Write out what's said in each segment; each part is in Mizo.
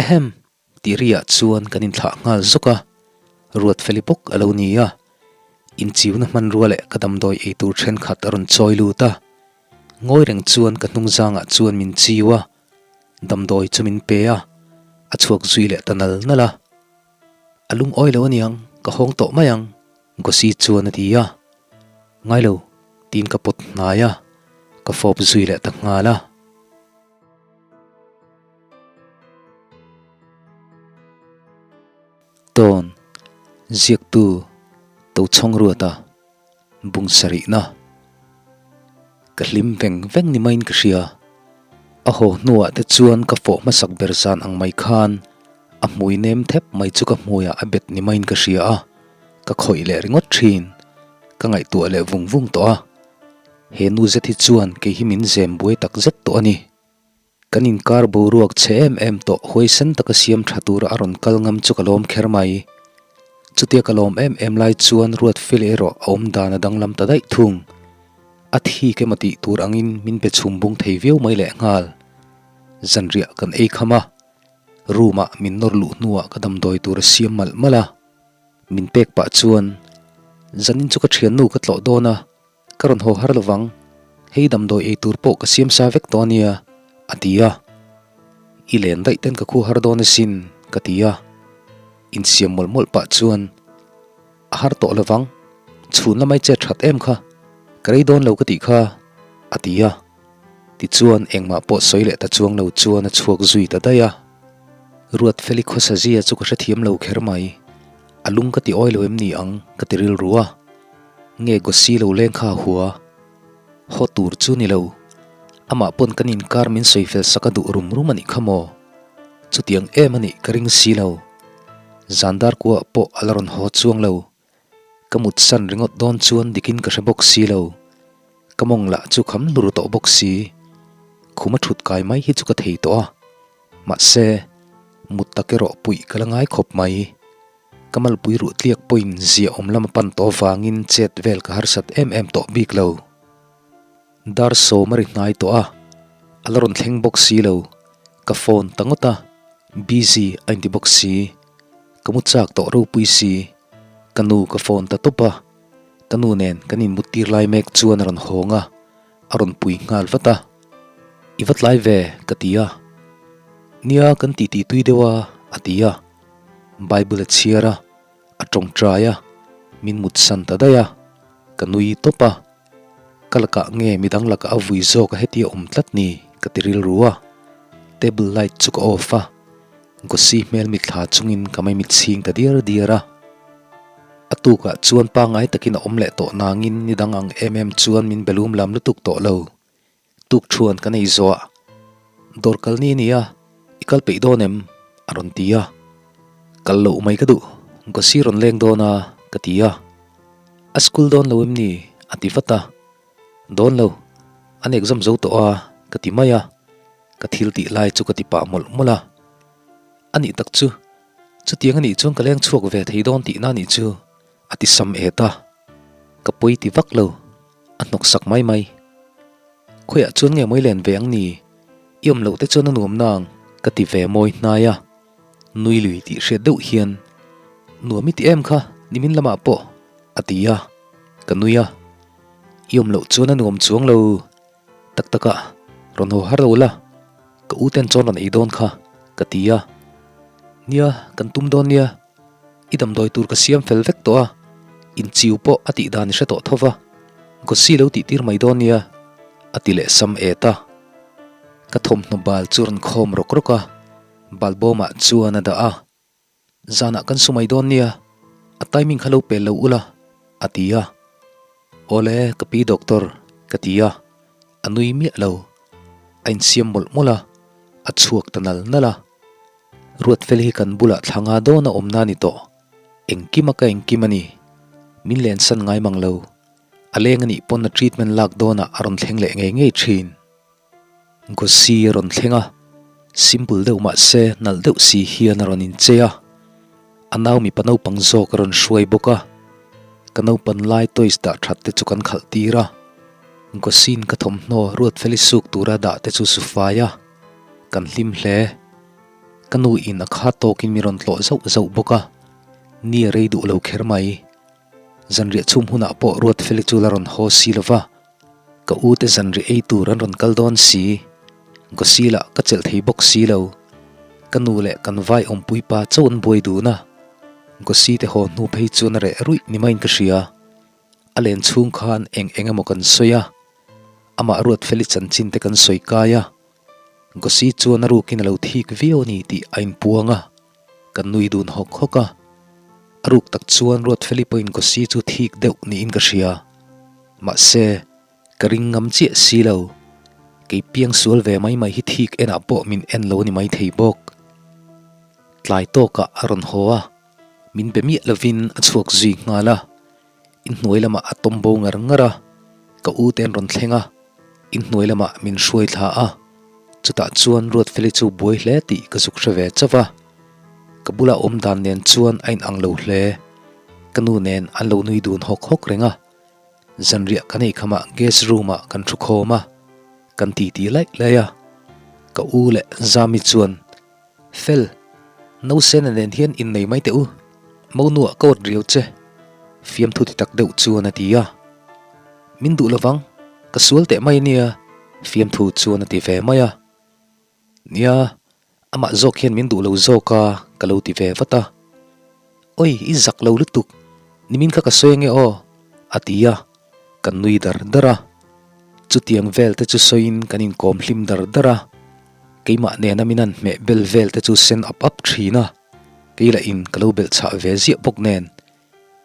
Ehem! Tih riah chuan kan inthlah nghal zawk a, Ruatfeli bawk a lo ni a. Inchiuna hmanrua leh ka damdawi ei tur thenkhat a rawn chawi lut a. Ngawi reng chuan ka hnung zangah chuan min chiu a, damdawi chu min pe a, a chhuak zui leh ta nal nal a. A lungawi lo aniang, ka hawng tawh mai ang, Gosi chuan a ti a. Ngai lo, tiin ka pawt hnai a, ka fawp zui leh ta nghal a. Tawn, Ziaktu, Tochhawng Ruata, Bung sarihna. Ka hlim veng veng ni maiin ka hria. A haw hnuah te chuan ka fawh hmasak ber zan ang mai khan a hmui nem thep mai chu ka hmuiah a bet ni maiin ka hria a, ka khawih leh ringawt thin. Ka ngaihtuah leh vung vung tawh a. He nu zet hi chuan kei hi min zem buai tak zet tawh a ni. Kan inkar boruak chhe em em tawh huaisen taka siam tha tura a rawn kal ngam chu ka lawm kher mai. Chutia ka lawm em em lai chuan Ruatfel erawh a awm dan a danglam ta daih thung. A thik emaw tih tur angin min be chhum bung thei viau mai lehnghal. Zanriah kan ei kham a, room ah min nawr luh hnuah ka damdawi tur a siam malh malh a. Min pek pah chuan, Zanin chu ka thiannu ka tlawh dawn a, Ka rawn haw har lovang, hei damdawi ei tur pawh ka siam sa vek tawh ania, a ti a. I len daih ten ka khu har dawn asin, ka ti a. Insiam mawlh mawlh pah chuan, A har tawh lovang, chhun lamai chet that em kha, ka rei dawn lo ka tih kha, a ti a. Tichuan engmah pawh sawi leh ta chuang lo chuan a chhuak zui ta daih a. Ruatfeli khawsa zia chu ka hrethiam lo kher mai, a lung ka ti awi lo em ni ang ka ti rilru a. Nge Gosi lo leng kha a hua? Haw tur chu ni lo. Amah pawn kan inkar min sawi fel sak a duh rum rum a nih kha maw? Chutiang em a nih ka ring si lo. Zandar kuah pawh a la rawn haw chuang lo. Ka mut san ringawt dawn chuan dikin ka hre bawk si lo. Ka mawng lah chu kham hlur tawh bawk si. Khum a thut kai mai hi chu ka thei tawh a. Mahse, mut tak erawh puih ka la ngai khawp mai. Ka malpui ruh tliak pawhin ziah awm lam a pan tawh avangin chet vel ka harsat em em tawh bik lo. Dar sawm a ri hnai tawh a, a la rawn thleng bawk si lo. Ka phone ta ngawt a, busy a inti bawk si. Ka mu chak tawh ropui si. Ka nu ka phone ta tawp a, ka nu nen kan inmut tir lai mek chuan a rawn hawng a, a rawn pui nghal vat a. I va tlai ve, ka ti a. Nia kan titi tui deuh a, a ti a. Bible a chhiar a, a tawngtai a, min mutsan ta daih a, ka nui tawp a, ka lakah nge midang lakah a vui zawk a heti a awm tlat ni ka ti rilru a, table light chu ka off a, Gosi hmel mitthla chungin ka mai mitchhing ta diar diar a. A tukah chuan pangngai takin a awm leh tawh nangin nidang ang em em chuan min belum lam lutuk tawh lo. Tuk thuan kan ei zawh a, Dawr kal ni a nia, i kal peih dawn em? a rawn ti a. Kal loh mai ka duh, Gosi rawn leng dawn a, ka ti a. A school dawn lo em ni? a ti vat a. Dawn lo, an exam zo tawh a, ka ti mai a. Ka thil tih lai chu ka ti pah mawlh mawlh a. A nih tak chu, chutiang a nih chuan ka leng chhuak ve thei dawn tihna a nih chu, a ti sam et a. Ka pawi ti vak lo. A hnawk sak mai mai. Khawiah chuan nge mawi len ve ang ni? I awm loh te chuan a nuam nang, ka ti ve mawi hnai a. Nui lui tih hriat deuh hian, Nuam i ti em kha, nimin lamah pawh, a ti a. Ka nui a. I awm loh chuan a nuam chuang lo. Tak tak a, rawn haw har lo la, ka u ten chuan rawn ei dawn kha, ka ti a. Nia, kan tum dawn nia. I damdawi tur ka siam fel vek tawh a, inchiu pawh a tih dan i hre tawh tho va, Gosi lo tih tir mai dawn nia, a ti leh sam et a. Ka thawmhnaw bal chu rawn khawm rawk rawk a, balbawmah chuan a dah a. Zanah kan su mai dawn nia, a timing kha lo pel lo ula, a ti a. Awle, ka pi doctor, ka ti a, a nui miah lo. A insiam mawlh mawlh a, a chhuak ta nal nal a. Ruatfel hi kan bulah thla nga dawn a awmna a ni tawh. Engkim a ka engkim a ni. Min lensan ngai mang lo. A leng a nih pawn a treatment lak dawnah a rawn thleng leh ngei ngei thin. Gosi a rawn thleng a, simple deuh mah se nalh deuh si hian a rawn inchei a. A nau mipa naupang zawk a rawn hruai bawk a. Ka naupan lai toys dah that te chu kan khalh tir a. Gosi'n ka thawmhnaw Ruatfeli suk tura dah te chu su fai a. Kan hlim hle. Ka nu in a kha tawkin mi rawn tlawh zauh zauh bawk a, ni a rei duh lo kher mai. Zanriah chhum hunah pawh Ruatfeli chu la rawn haw si lo va, ka u te zanriah ei tur an rawn kal dawn si. Gosi lah ka chelh thei bawk si lo. Ka nu leh kan vai awmpui pa chauh an buai dun a, Gosi te haw hnu phei chuan a reh ruih ni maiin ka hria. A len chhung khan eng eng emaw kan sawi a, amah Ruatfeli chanchin te kan sawi kai a, Gosi chuan a rukin a lo thik viau a ni tih a inpuang a, kan nui dun hawk hawk a. A ruk tak chuan Ruatfeli pawhin Gosi chu thik deuh niin ka hria. Mahse, ka ring ngam chiah si lo. Kei piang sual ve mai mai hi thik enah pawh min en lo a ni maithei bawk. Tlai tawkah a rawn haw a, min be miah lovin a chhuak zui nghal a. Inhnuai lamah a tawm bo ngar ngar a, ka u te an rawn thleng a, inhnuai lamah min hruai thla a, chutah chuan Ruatfeli chu buai hle tih ka zuk hre ve chauh a, ka bula awm dan nen chuan a inang lo hle, ka nu nen an lo nui dun hawk hawk reng a, zanriah kan ei khamah guest room ah kan thu khawm a, kan titi laih laih a, ka u leh Zami chuan Fel, Nausena nen hian innei mai teh u, Monuah ka awt riau che, fiamthu ti tak deuh chuan a ti a. Min duh lovang, ka sual teh mai ania, fiamthu chuan a ti ve mai a. Nia, amah zawk hian min duh lo zawk a, ka lo ti ve vat a. Oi, i zak lo lutuk, nimin kha ka sawi ange aw, a ti a, kan nui dar dar a. Chutiang vel te chu sawiin kan inkawm hlim dar dar a. Keimah nena min han hmeh bel vel te chu sen ap ap thin a, kei lah in ka lo belh chhah ve ziah bawk nen.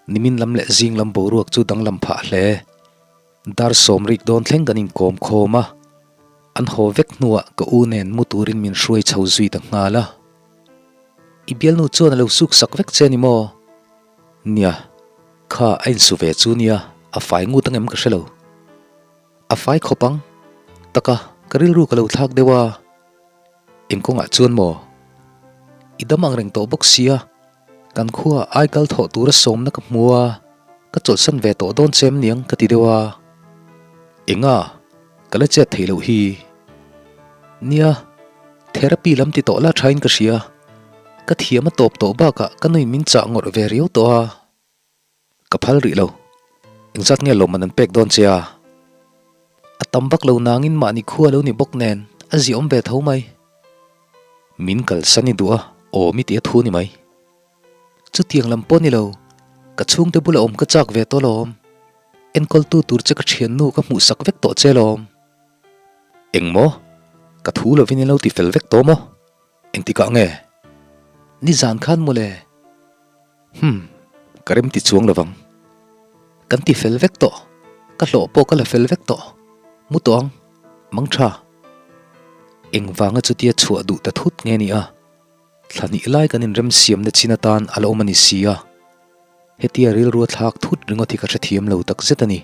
Nimin lam leh zing lam boruak chu danglam phah hle. Dar sawm rik dawn thleng kan inkawm khawm a, an haw vek hnuah ka u nen mu turin min hruai chho zui ta nghal a. I bialnu chuan a lo suk sak vek che ni maw? Nia, kha a insu ve chu nia, a fai ngut angem ka hre lo. A fai khawp ang. Taka, ka rilru ka lo thlak deuh a. Eng kawngah chuan maw? I dam ang reng tawh bawk sia, kan khua ai kal thawh tura sawmna ka hmu a, ka chawlhsan ve tawh dawn che em niang ka ti deuh a. Enga? Ka la chet theih loh hi. Nia, therapy lam ti tawh la thain ka hria. Ka thiam a tawp tawh bakah ka nuin min chah ngawrh ve riau tawh a. Ka phal rih lo. Engzat nge lawmman an pek dawn che a? A tam vak lo nangin mahni khua lo ni bawk nen a ziahawm ve tho mai. Min kalsan i duh a, awm i ti a thu ni mai. Chutiang lam pawh ni lo, ka chhungte bula awm ka chak ve tawh lawm. Enkawltu tur che ka thiannu ka hmuhsak vek tawh che lawm. Engmaw? Ka thu lovin in lo ti fel vek tawh maw? Engtikah nge? Nizan khan mawle. Humm, ka rem ti chuang lovang. Kan ti fel vek tawh, ka hlawh pawh ka la fel vek tawh. Mu tawh ang, mang tha. Engvanga chutia chhuah duh ta thut nge ni a? Thla hnih lai kan inremsiamna chin atan a la awm a ni si a. Hetia rilru a thlak thut ringawt hi ka hrethiam lo takzet a ni.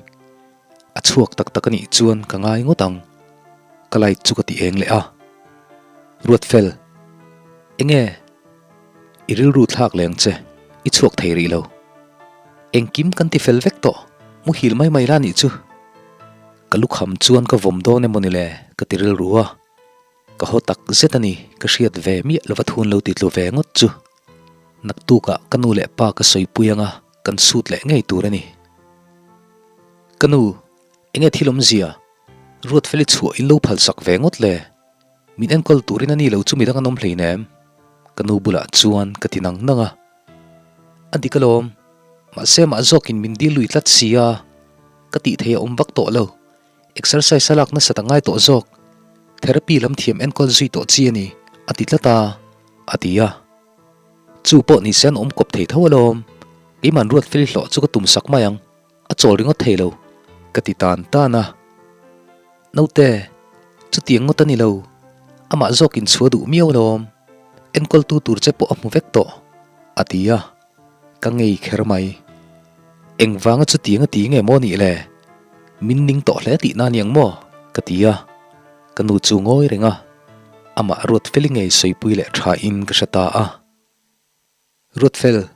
A chhuak tak tak a nih chuan ka ngai ngawt ang. Ka light chu ka ti eng leh a. Ruatfel, enge i rilru thlak leng che, i chhuak thei rih lo. Engkim kan ti fel vek tawh, muhil mai mai la nih chu. Ka lukham chuan ka vawm dawn emaw ni le ka ti rilru a. Ka haw tak zet a ni, ka hriat ve miah lova thun lo ti tlu ve ngawt chu. Naktukah ka nu leh pa ka sawipui anga kan sut leh ngei tur a ni. Ka nu, enge thil awmzia? Ruatfeli chhuah in lo phalsak ve ngawt le? Min enkawl turin a ni lo chu midang an awm hleinem. Ka nu bulah chuan ka ti nang nang a. A dik alawm, mahse mah zawkin min dil lui tlat si a, ka tih thei a awm vak tawh lo. Exercise a lak nasat a ngai tawh zawk. Therapy lam thiam enkawl zui tawh chi a ni, a ti tlat a, a ti a. Chu pawh ni se an awm kawp thei tho alawm. Keiman Ruatfeli hlawh chu ka tum sak mai ang, a chawl ringawt thei lo, ka ti tan tan a. Naute, chutiang ngawt a ni lo. Amah zawkin chhuah duh miau alawm. Enkawltu tur che pawh a hmu vek tawh, a ti a. Ka ngei kher mai. Engvanga chutiang a ti nge maw nih le? Min ning tawh hle tihna a ni ang maw? Ka ti a. Ka nu chu ngawi reng a. Amah Ruatfeli ngei sawipui leh thain ka hre ta a. Ruatfel,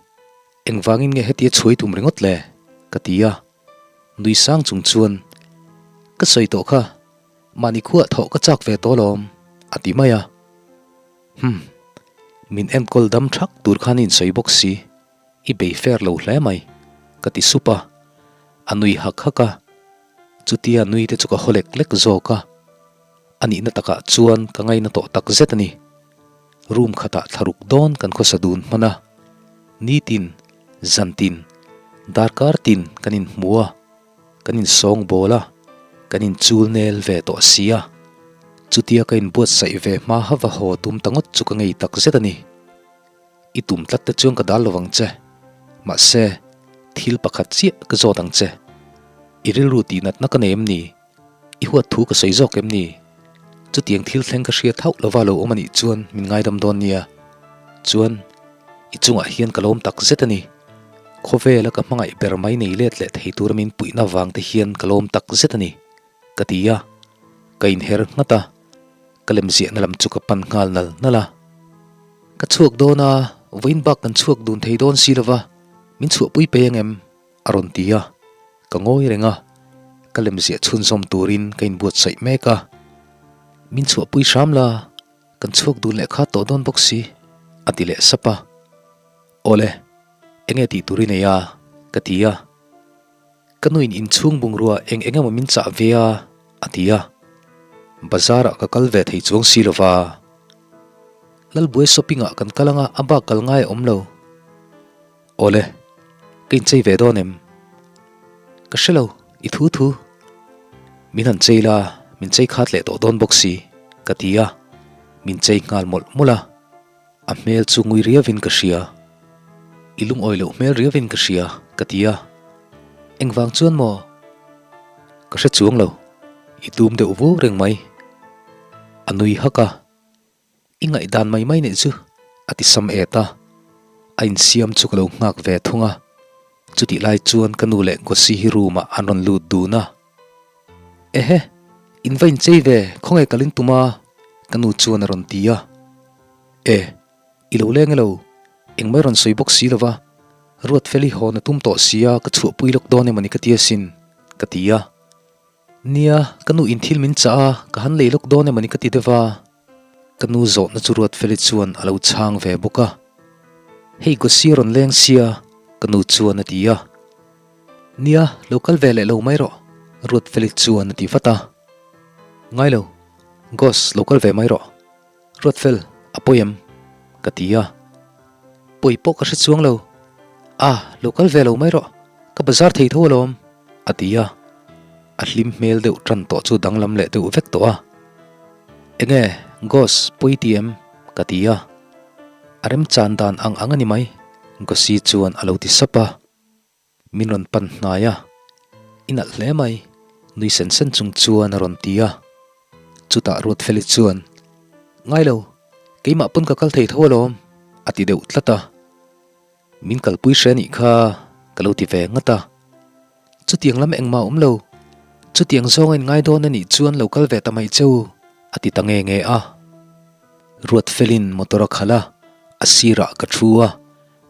engvangin nge hetia chhuai tum ringawt le? Ka ti a. Nui sang chung chuan, Ka sawi tawh kha, mahni khuah thawh ka chak ve tawh alawm, a ti mai a. Humm. Min enkawl dam thak tur khan i insawi bawk si, i bei fair lo hle mai, ka ti sup a. A nui hak hak a, chutia nui te chu ka haw lek lek zawk a. A nihna takah chuan ka ngaina tawh tak zet a ni. Room khatah thlaruk dawn kan khawsa dun hman a, nitin, zantin, darkar tin kan inhmu a. Kan insawng bawl a, kan inchul nel ve tawh si a. Chutia ka inbuatsaih ve hma hava haw tum ta ngawt chu ka ngei tak zet a ni. I tum tlat te chuan ka dal lo vang che. Mahse, thil pakhat chiah ka zawt ang che. I rilru tihnatna ka nei em ni? I huat thu ka sawi zawk em ni? Chutiang thil thleng ka hriat hauh lova lo awm a nih chuan min ngaidam dawn nia. Chuan, i chungah hian ka lawm tak zet a ni. Khawvela ka hmangaih ber mai nei let leh thei tura min puihna vang te hian ka lawm tak zet a ni, ka ti a. Ka inher nghat a, ka lemziahna lam chu ka pan nghal nal nal a. Ka chhuak dawn a, vawiin bak kan chhuak dun thei dawn si lova, min chhuahpui pei ang em? A rawn ti a, ka ngawi reng a, ka lemziah chhunzawm turin ka inbuatsaih mek a. Min chhuahpui hram la, kan chhuak dun leh kha tawh dawn bawk si, a ti leh sap a. Awle, enge tih tur i nei a? ka ti a. Ka nuin inchhung bungrua eng eng emaw min chah ve a, a ti a. Bazar ah ka kal ve thei chuang si lova. Lalbuai shopping ah kan kal anga a bak kal ngai a awm lo. Awle, ka inchei ve dawn em? Ka hre lo, i thu thu. Min han chei la, min chei khat leh tawh dawn bawk si, ka ti a, min chei nghal mawlh mawlh a. A hmel chu ngui riavin ka hria. I lungawi loh hmel riavin ka hria, ka ti a. Engvang chuan maw? Ka hre chuang lo, i tum deuh vu reng mai. A nui hak a. I ngaihdan mai mai neih chu a ti sam et a, a insiam chu ka lo nghak ve thung a. Chutih lai chuan ka nu leh Gosi hi room ah an rawn lut dun a. Ehe, in va inchei ve, khawnge kal in tum a? Ka nu chuan a rawn ti a. E, i lo leng elo, engmai rawn sawi bawk si lo va, Ruatfeli hawn a tum tawh sia ka chhuahpui lawk dawn emaw ni ka ti asin, ka ti a. Nia, ka nu in thil min chah a, ka han lei lawk dawn emaw ni ka ti deuh a. Ka nu zawhna chu Ruatfeli chuan a lo chhang ve bawk a. Hei Gosi a rawn leng sia, ka nu chuan a ti a. Nia, lo kal ve leh lo mai rawh, Ruatfeli chuan a ti vat a. Ngai lo, Gos, lo kal ve mai rawh. Ruatfel, a pawi em? Ka ti a. Pawi pawh ka hre chuang lo. A, lo kal ve lo mai rawh, ka bazar thei tho alawm, a ti a. A hlim hmel deuh tan tawh chu danglam leh deuh vek tawh a. Enge, Gos, pawi ti em? Ka ti a. A remchan dan ang ang a ni mai, Gosi chuan a lo ti sap a. Min rawn pan hnai a, I nalh hle mai, nui sen sen chung chuan a rawn ti a. Chutah Ruatfeli chuan, Ngai lo, keimah pawn ka kal thei tho alawm, a ti deuh tlat a. Min kalpui hre nih kha ka lo ti ve ngat a. Chutiang lam engmah a awm lo, chutiang zawng a inngai dawn a nih chuan lo kal ve ta mai cheu, a ti ta nge nge a. Ruatfelin motor a khalh a, a sirah ka thu a.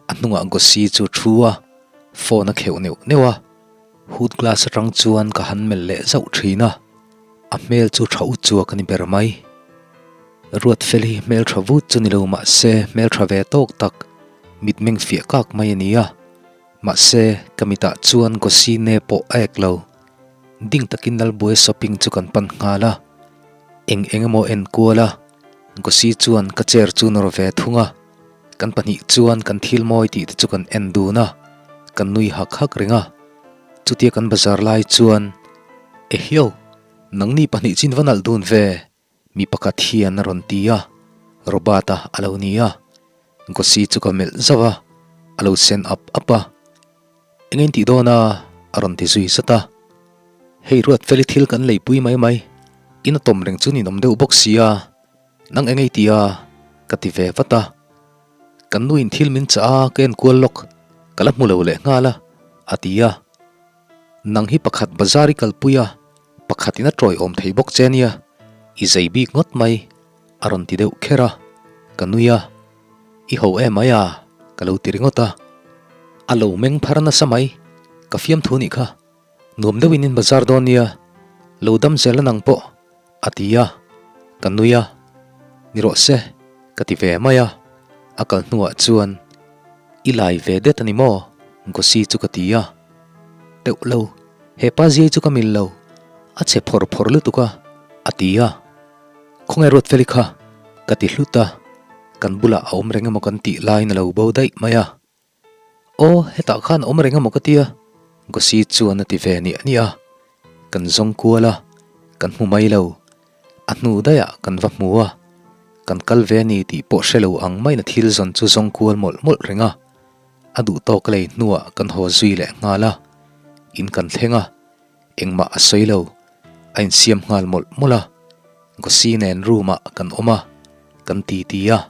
A hnungah Gosi chu thu a, phone a kheuh neuh neuh a, hood glass atang chuan ka han melh leh zauh thin a, a hmel chu tha ut chuak a ni ber mai. Ruatfel hi hmel tha vut chu ni lo mahse hmel tha ve tawk tak, mitmeng fiah kak mai a ni a, mahse ka mitah chuan Gosi ne pawh a ek lo. Ding takin Lalbuai shopping chu kan pan nghal a, eng eng emaw en kual a, Gosi chuan ka chair chu nawr ve thung a. Kan pahnih chuan kan thil mawi tih te chu kan en dun a, kan nui hak hak reng a. Chutia kan bazar lai chuan, Ehio, nangni pahnih chin va nalh dun ve, mi pakhat hian a rawn ti a, Robert-a a lo ni a. Gosi chu ka melh zauh a, a lo sen ap ap a. Eng in tih dawn a? a rawn ti zui zat a. Hei Ruatfeli thil kan leipui mai mai, in a tawm reng chu ninawm deuh bawk si a. Nang eng ei tia? Ka ti ve vat a. Kan nuin thil min chah a, ka enkual lawk, ka la hmu lo leh nghal a, a ti a. Nang hi pakhat bazar i kalpui a, pakhatin a tawiawm thei bawk che nia, i zei bik ngawt mai, a rawn ti deuh kher a. Ka nui a, I ho em mai a, ka lo ti ringawt a. A lo meng phar nasa mai, ka fiamthu nih kha. Nuam deuhin in bazar dawn nia, lo dam zel a nang pawh, a ti a, ka nui a, ni rawh se, ka ti ve mai a. A kal hnuah chuan, I lai ve det a ni maw? Gosi chu ka ti a. Teuh lo, he pa ziai chu ka mil lo, a che phawr phawr lutuk a, a ti a. Khawnge Ruatfeli kha? ka ti hlut a, kan bulah a awm reng emaw kan tih laiin a lo bo daih mai a. Aw, hetah khan awm reng emaw ka tia? Gosi chuan a ti ve niah niah a. Kan zawng kual a, kan hmu mai lo. A hnu daihah kan va hmu a, kan kal ve a ni tih pawh hre lo ang maiin a thil zawn chu zawng kual mawlh mawlh reng a. A duh tawk lei hnuah kan haw zui leh nghal a, in kan thleng a, engmah a sawi lo, a insiam nghal mawlh mawlh a. Gosi nen room ah kan awm a, kan titi a.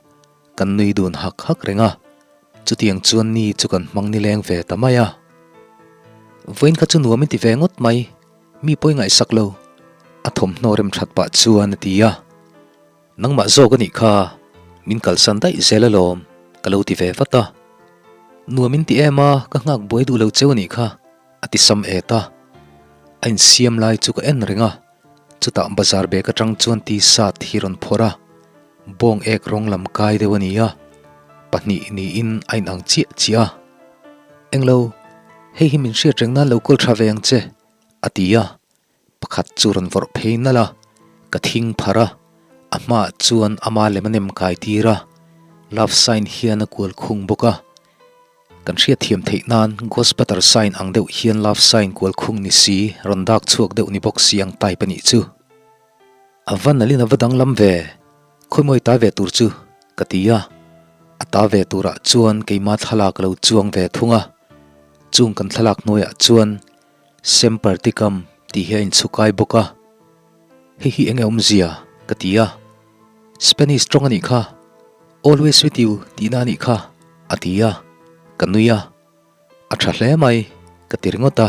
Kan nui dun hak hak reng a, chutiang chuan ni chu kan hmang nileng ve ta mai a. Vawiin kha chu nuam i ti ve ngawt mai, mi pawi ngaihsak lo, a thawmhnaw rem that pah chuan a ti a. Nangmah zawk a nih kha, min kalsan daih zel alawm, ka lo ti ve vat a. Nuam in ti em a, ka nghak buai duh lo cheu a nih kha, a ti sam et a. A insiam lai chu ka en reng a, chutah bazar bag atang chuan t-shirt hi rawn phawrh a. Bawng ek rawng lam kai deuh a ni a, pahnih niin a inang chiah chiah a. Englo, hei hi min hriat reng nan lo kawl tha ve ang che, a ti a. Pakhat chu rawn vawrh phei nalh a, ka thing pharh a, a hmaah chuan ama lem a nem kai tir a, love sign hian a kual khung bawk a. Kan hriatthiam theih nan Ghost Butter sign ang deuh hian love sign kual khung ni si, rawn dak chhuak deuh ni bawk si ang type a nih chu. A va nalhin a va danglam ve, khawimawi ta ve tur chu ka ti a, a ta ve turah chuan keima thlalak a lo chuang ve thung a, chung kan thlalak hnuaiah chuan Semperticum tih hi a inchhukai bawk a, hei hi enge awmzia ka ti a, Spanish tawng a nih kha, Always with you tihna a nih kha a ti a, ka nui a. A tha hle mai, ka ti ringawt a.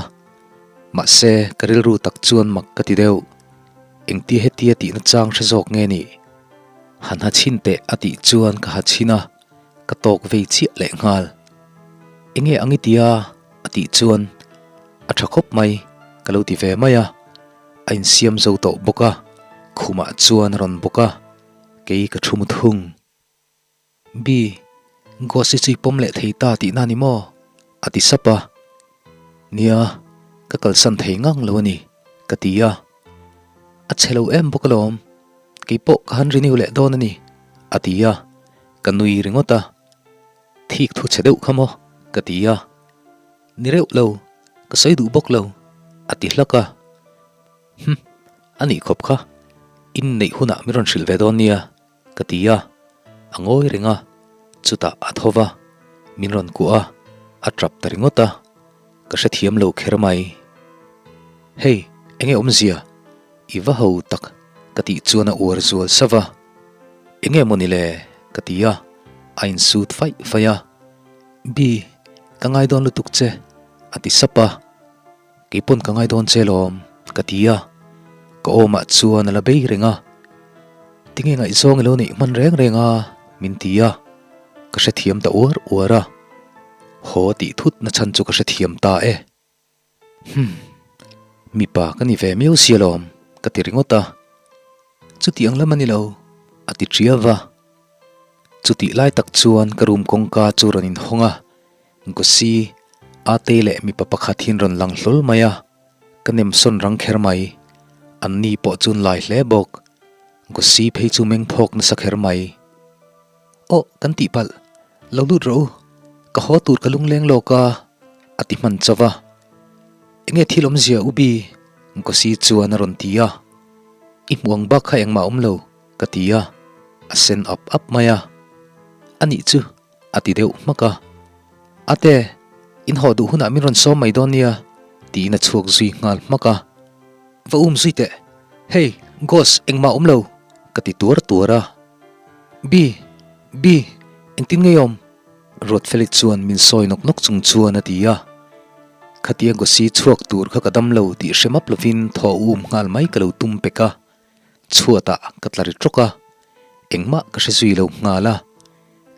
Mahse, ka rilru tak chuan mak ka ti deuh. Engtia hetia tihna chang hre zawk nge nih? Han ha chhin teh a tih chuan ka ha chhin a, ka tawk vei chiah leh nghal. Enge ang i tia? a tih chuan a tha khawp mai ka lo ti ve mai a. A insiam zo tawh bawk a, khumah chuan a rawn bawk a, kei ka thu mu thung. Bi, Ghost hi chu i pawm leh thei ta tihna a ni maw? a ti sap a. Nia, ka kalsan thei ngang lo a ni, ka ti a. A chhe lo em bawk alawm, kei pawh ka han renew leh dawn a ni, a ti a. Ka nui ringawt a. Thik thu chhe deuh kha maw? ka ti a. Ni reuh lo, ka sawi duh bawk lo, a ti hlak a. Hum, a nih khawp kha, inneih hunah min rawn hrilh ve dawn nia. Ka ti a, a ngawi reng a, chutah a tho va, min rawn kuah a, a tap ta ringawt a, ka hrethiam lo kher mai. Hei, enge awmzia? I va ho tak, ka tih chuan a uar zual sa va. Enge maw ni le? ka ti a, a insut faih faih a. Bi, ka ngai dawn lutuk che, a ti sap a. Kei pawn ka ngai dawn che lawm, ka ti a. Ka awmah chuan a la bei reng a. Tinge ngaihzawng i lo neih hman reng reng a, min ti a. Ka hrethiam ta uar uar a. Haw tih thut na chhan chu ka hrethiam ta e. Hum, mipa ka ni ve miau si alawm, ka ti ringawt a. Chutiang lam a ni lo, a ti ṭiau va. Chutih lai tak chuan ka room kawngka chu rawn inhawng a. Gosi, Ate leh mipa pakhat hi an rawn lang hlawl mai a, ka nem sawn rang kher mai. An ni pawh chu an lai hle bawk. Gosi phei chu meng phawk nasa kher mai. Aw, kan tih palh. Lo lut rawh u. Ka haw tur ka lungleng lawk a, a ti hman chauh a. Enge thil awmzia u Bi? Gosi chuan a rawn ti a. I hmuh ang bak kha engmah a awm lo, ka ti a. A sen ap ap mai a. A nih chu. A ti deuh hmak a. Ate, in haw duh hunah min rawn sawm mai dawn nia, tiin a chhuak zui nghal hmak a. Va um zui teh, hei, Ghost, engmah awm lo, ka ti tuar tuar a. Bi, Bi, engtin ngei awm? Ruatfeli chuan min sawi nawk nawk chung chuan a ti a. Khatia Gosi chhuak tur kha ka dam lo tih hre map lovin thaw um nghal mai ka lo tum pek a. Chhuatah ka tla ri tawk a, engmah ka hre zui lo nghal a.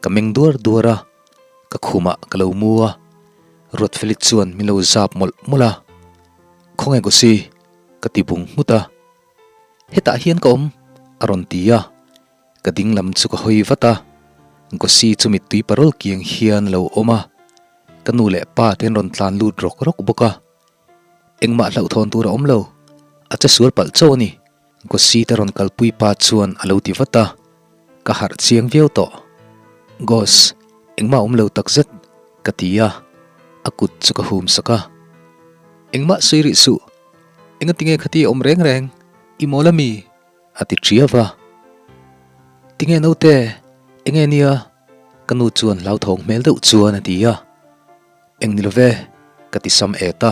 Ka meng duar duar a, ka khumah ka lo mu a, Ruatfeli chuan min lo zap mawlh mawlh a, Khawnge Gosi? ka ti bung nghut a. Hetah hian ka awm, a rawn ti a, ka ding lam chu ka hawi vat a. Gosi chu mittui parawl kiang hian a lo awm a, ka nu leh pa te an rawn tlan lut rawk rawk bawk a. Engmah hlauhthawn tur a awm lo, a che sual palh chauh a ni, Gosi te rawn kalpui pa chuan a lo ti vat a, ka harh chiang viau tawh. Gos, engmah awm lo takzet, ka ti a, a kut chu ka hum sak a. Engmah sawi rih suh, engatinge khati a awm reng reng, i mawl a mi? A ti ṭiau a. Tinge naute, enge nia? Ka nu chuan hlauthawng hmel deuh chuan a ti a. Eng ni love, ka ti sam et a.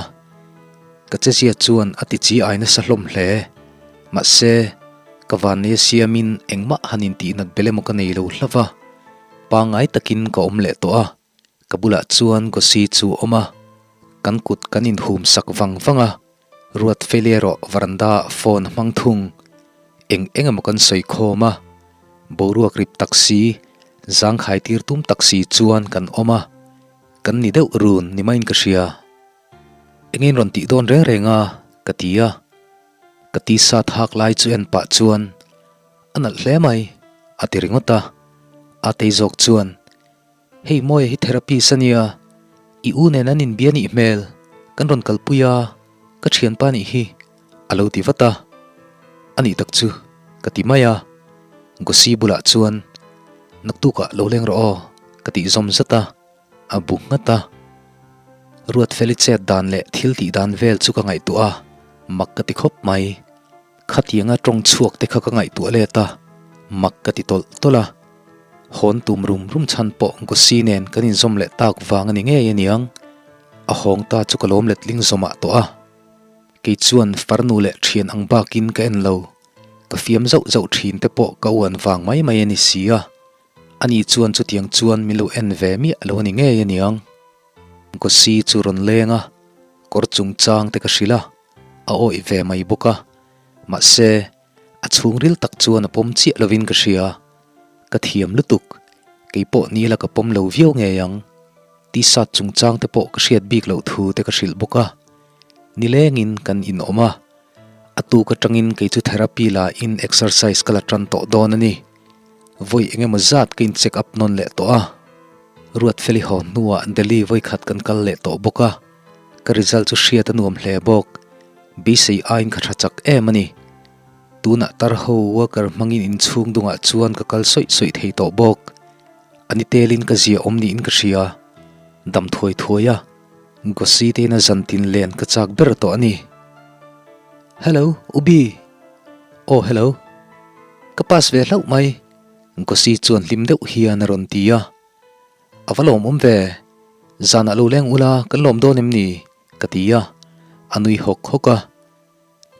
Ka chezia chuan a ti chi ai nasa hlawm hle. Mahse, ka vanneia siamin engmah han intihnat bel emaw ka nei lo hlauh va. Pangngai takin ka awm leh tawh a. Ka bulah chuan Gosi chu a awm a, kan kut kan inhum sak vang vang a, Ruat Feli erawh varanda ah phone a hmang thung. Eng eng emaw kan sawi khawm a, boruak rip tak si, zangkhai tir tum tak si chuan kan awm a, kan ni deuh run ni maiin ka hria. Engin rawn tih dawn reng reng a? ka ti a, ka tisa thak lai chu en pah chuan a nalh hle mai a ti ringawt a, a tei zawk chuan Hei Mawia hi therapist a nia, i u nen an inbia nih hmel, kan rawn kalpui a, ka thianpa nih hi, a lo ti vat a. A nih tak chu, ka ti mai a. Gosi bulah chuan, Naktukah lo leng rawh aw, ka tih zawm zat a, a bu nghat a. Ruatfeli chet dan leh thil tih dan vel chu ka ngaihtuah a, mak ka ti khawp mai. Khatianga tawng chhuak te kha ka ngaihtuah let a, mak ka ti tawlh tawlh a. Hawn tum rum rum chhan pawh Gosi nen kan inzawm leh tak vang a ni ngei aniang. A hawng ta chu ka lawm letling zawmah tawh a. Kei chuan farnu leh thian ang bakin ka en lo. Ka fiam zauh zauh thin te pawh ka uan vang mai mai a ni si a. Ani chuan chutiang chuan min lo en ve miah lo a ni ngei aniang. Gosi chu rawn leng a, kawr chungchang te ka hrilh a, a awih ve mai bawk a. Mahse. A chhungril tak chuan a pawm chiah lovin ka hria. Ka thiam lutuk. Kei pawh nila ka pawm lo viau ngei ang. T-shirt chungchang te pawh ka hriat bik loh thu te ka hrilh bawk a. Nilengin kan inawm a. A tuk atangin kei chu therapy la in exercise ka la tan tawh dawn a ni. Vawi eng emaw zat ka in check up nawn leh tawh a. Ruatfeli haw hnuah Delhi vawikhat kan kal leh tawh bawk a. Ka result chu hriat a nuam hle bawk. Beisei aiin ka tha chak em a ni. Tunah tar ho worker hmangin inchhung dungah chuan ka kal sawih sawih thei tawh bawk. A ni telin ka zia awm niin ka hria. Dam thuai thuai a, Gosi te ina zantin len ka chak ber tawh a ni. Hello, Ubi! Aw hello. Ka pass ve hlauh mai, Gosi chuan hlim deuh hian a rawn ti a. A va lawmawm ve, zanah lo leng ula kan lawm dawn em ni? ka ti a, a nui hawk hawk a.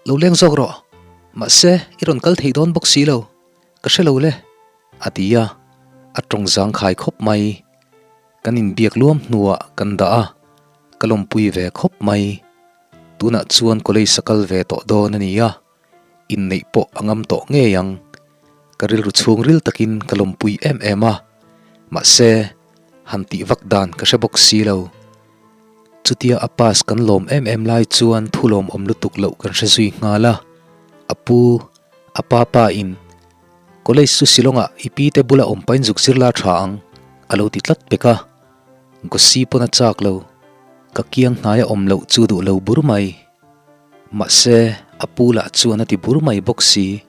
Lo leng zawk rawh, mahse i rawn kal thei dawn bawk si lo, ka hre lo le, a ti a, a tawng zang khai khawp mai. Kan inbiak luam hnuah kan dah a, ka lawmpui ve khawp mai. Tunah chuan college a kal ve tawh dawn a ni a. Inneih pawh a ngam tawh ngei ang. Ka rilru chhungril takin ka lawmpui em em a, mahse, han tih vak dan ka hre bawk si lo. Chutia a pass kan lawm em em lai chuan thu lawmawm lutuk loh kan hre zui nghal a, a pu, a pa pa in College chu Shillong-ah i pi te bula awm pain zuk zir la tha ang, a lo ti tlat pek a. Gosi pawn a chak lo, ka kiang hnaia awm loh chu duh lo bur mai. Mahse, a pu lah chuan a ti bur mai bawk si.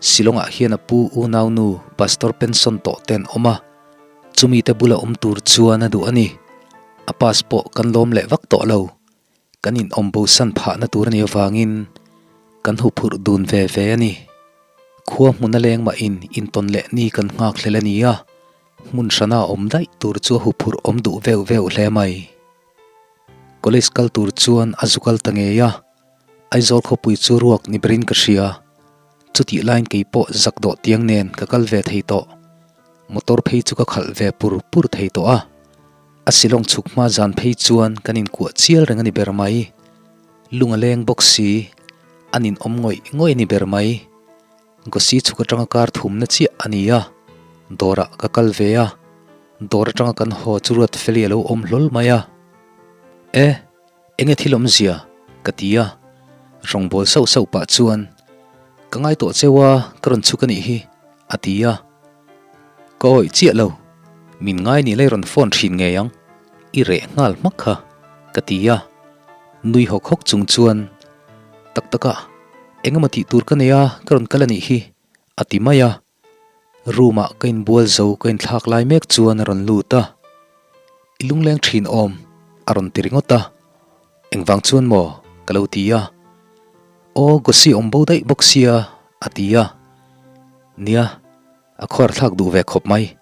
Shillong-ah hian a pu unaunu Pastor pension tawh te an awm a, chumi te bula awm tur chuan a duh a ni. A pass pawh kan lawm leh vak tawh lo. Kan inawm bosan phahna tur a nih avangin kan huphurh dun ve ve a ni. Khua hmuna leng mahin intawn leh ni kan nghak hlel a ni a, hmun hrana awm daih tur chu a huphurh awm duh veuh veuh hle mai. College kal tur chuan a zu kal ta ngei a, Aizawl khawpui chu ruak ni berin ka hria. Chutih laiin kei pawh zak dawh tiang nen ka kal ve thei tawh. Motor phei chu ka khalh ve pur pur thei tawh a. A Shillong chhuk hma zan phei chuan kan inkuah chial reng a ni ber mai. Lung a leng bawk si, an inawm ngawih ngawih a ni ber mai. Gosi chhuk atanga kar thumna chiah a ni a, dawrah ka kal ve a, dawr atanga kan haw chu Ruatfeli a lo awm hlawl mai a. E, enge thil awmzia? ka ti a, rawngbâwl sauh sauh pah chuan, Ka ngai tawh cheu a, ka rawn chhuk a nih hi, a ti a. Ka awih chiah lo. Min ngai ni lai rawn phone thin ngei ang, i reh nghal hmak kha, ka ti a. Nui hawk hawk chung chuan, Tak tak a, eng emaw tih tur ka nei a, ka rawn kal a nih hi, a ti mai a. Room ah ka inbual zo ka inthlak lai mek chuan a rawn lut a, I lungleng thin awm, a rawn ti ringawt a. Engvang chuan maw? ka lo ti a. Aw, Gosi awm bo daih bawk sia, a ti a. Nia, a khuar thlak duh ve khawp mai.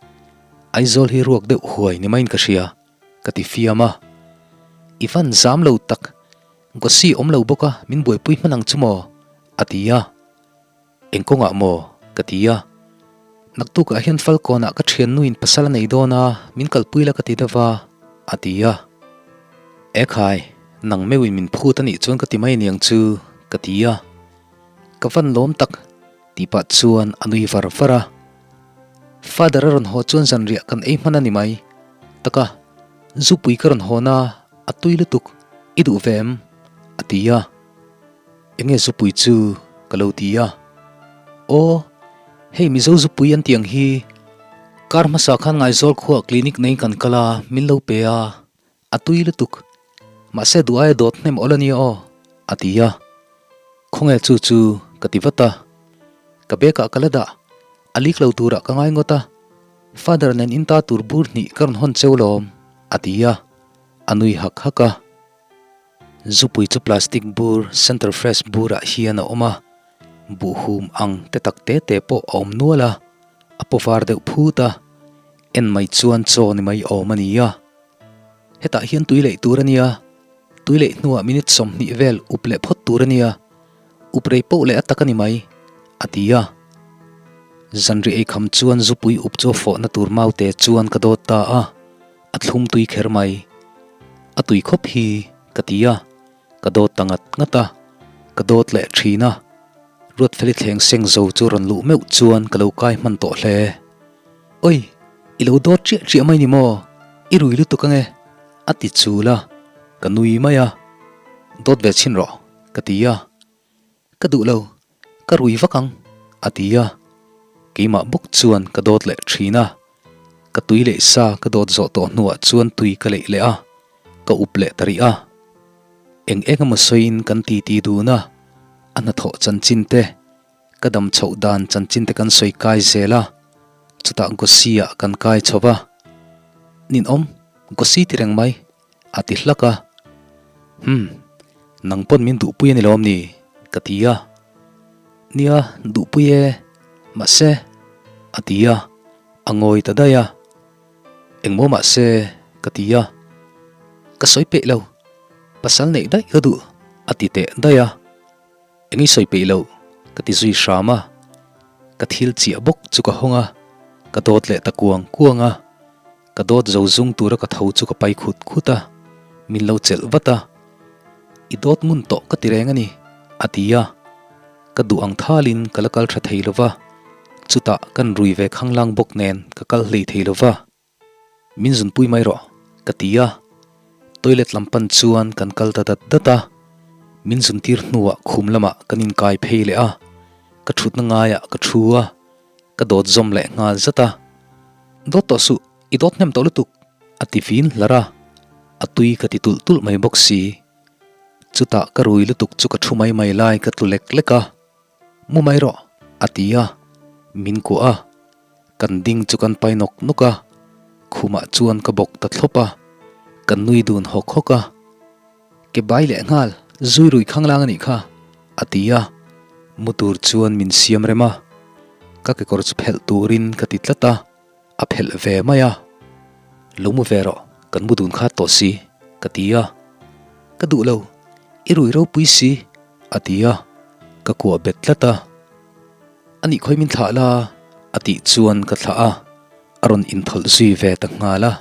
Aizawl hi ruak deuh huai ni maiin ka hria, ka ti fiam a. I van zam lo tak, Gosi awm lo bawk a, min buaipui hman ang chu maw? a ti a. Eng kawngah maw? ka ti a. Naktukah hian Falkawnah ka thiannuin pasal a nei dawn a, min kalpui la ka ti deuh va, a ti a. Ekhai, nang meuhin min phut a nih chuan ka ti mai aniang chu, ka ti a. Ka van lawm tak, tih pah chuan a nui var var a. Father a rawn haw chuan zanriah kan ei hman a ni mai. Taka, zupui ka rawn hawn a, a tui lutuk, i duh ve em? a ti a. Enge zupui chu ka lo ti a. Aw, hei Mizo zupui an tih ang hi kar hmasa khan Ngaizawl khuah clinic nei kan kal a, min lo pe a, a tui lutuk. Mahse duh aia dawt hnem awl a nia aw, a ti a. Khawnge chu chu ka ti vat a. Ka bag ah ka la dah, a lik lo turah ka ngai ngawt a. Father nen in ta tur bur hnih ka rawn hawn cheu lawm, a ti a. A nui hak hak a. Zupui chu plastic bur, center fresh burah hian a awm a, buhhum ang te tak te te pawh a awm nual a, a paw var deuh phut a, en mai chuan chaw ni mai awm a ni a. Hetah hian tui leih tur a nia, tui leih hnuah minute 20 vel up leh phawt tur a nia, up rei poh leh a tak a ni mai, a ti a. Zanri eikham chuan zupui up chu a fawhna tur maute chuan ka dawt ta a. A thlum tui kher mai. A tui khawp hi ka ti a, ka dawt ta ngat ngat a, ka dawt leh thin a. Ruatfeli thleng seng zo chu rawn luh meuh chuan ka lo kai hman tawh hle. Oi, i lo dawt chiah chiah mai ni maw? I rui lutuk ange, a ti chul a, ka nui mai a. Dawt ve chhin rawh, ka ti a. Ka duh lo, ka rui vak ang, a ti a. Keimah bawk chuan ka dawt leh thin a. Ka tui leh sa ka dawt zawh tawh hnuah chuan tui ka leih leh a, ka up leh ta rih a. Eng eng emaw sawiin kan titi dun a, a hnathawh chanchin te, ka dam chhoh dan chanchin te kan sawi kai zel a, chutah Gosi ah kan kai chho va. Ninawm, Gosi ti reng mai. A ti hlak a, Umm, nang pawn min duhpui a ni lawm ni? ka ti a. Nia, duhpui e, mahse, a ti a, a ngawi ta daih a. Engmaw mahse, ka ti a. Ka sawi peih lo, pasal neih daih ka duh, a ti teh daih a. Eng i sawi peih loh? ka ti zui hram a. Ka thil chiah bawk chu ka hawng a, ka dawt leh ta kuang kuang a. Ka dawt zo zung tura ka tho chu ka pai khut khut a, min lo chelh vat a. I dawt ngun tawh ka ti reng a ni, a ti a. Ka duh ang thalin ka la kal tha thei lo va, chutah kan rui ve khanglang bawk nen ka kal hlei thei lo va. Min zunpui mai rawh, ka ti a. Toilet lam pan chuan kan kal ta dat dat a. Min zuntir hnuah khum lamah kan inkai phei leh a, ka thutna ngaiah ka thu a. Ka dawt zawm leh nghal zat a, Dawt tawh suh, i dawt hnem tawh lutuk, a ti vin hlar a, a tui ka ti tulh tulh mai bawk si. Chutah ka rui lutuk chu ka thu mai mai lai ka tlu lek lek a, Mu mai rawh, a ti a, min kuah a, kan ding chu kan pai nawk nawk a, khumah chuan ka bawk ta thlawp a, kan nui dun hawk hawk a. Ke bai leh nghal, zui rui khanglang a nih kha, a ti a. Mu tur chuan min siam rem a, ka kekawr chu phelh turin ka ti tlat a, a phelh ve mai a. Lo mu ve rawh, kan mu dun khat tawh si, ka ti a. Ka duh lo, i rui ropui si, a ti a, ka kuah bet tlat a. A nih khawi min thlah la, a tih chuan ka thlah a, a rawn inthawlh zui ve ta nghal a.